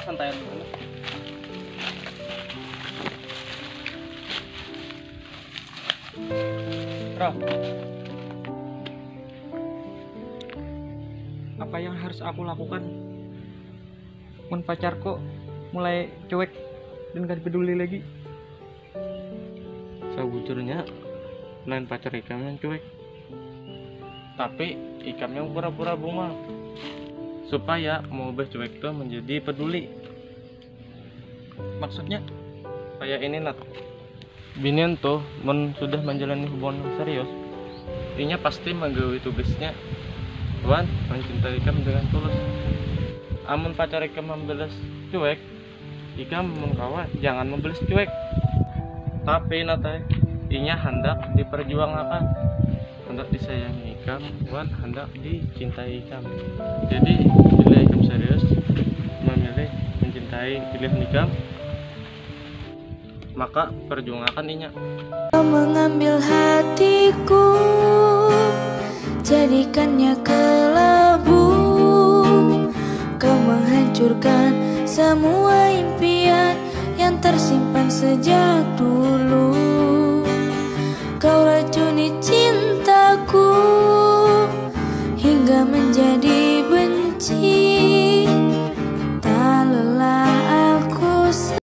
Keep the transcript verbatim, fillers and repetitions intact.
Santai dulu. Bro, apa yang harus aku lakukan mun pacarku mulai cuek dan gak peduli lagi? Sabujurnya, lain pacar ikam yang cuek, tapi ikam yang pura-pura bungal supaya mau cuek tuh menjadi peduli. Maksudnya? Kayak ini, Nat. Binian tuh, mun sudah menjalani hubungan yang serius, inya pasti menggawi tugasnya wan mencintai ikam dengan tulus. Amun pacar ikam membalas cuek, ikam mun kawa jangan membalas cuek. Tapi, Nat ai, inya handak diperjuangakan, handak disayangi ikam, wan handak dicintai ikam. Jadi, bila ikam serius memilih mencintai pilihan ikam, maka perjuangakan inya. Kau mengambil hatiku, jadikannya kelabu. Kau menghancurkan semua impian yang tersimpan sejak dulu. Kau racuni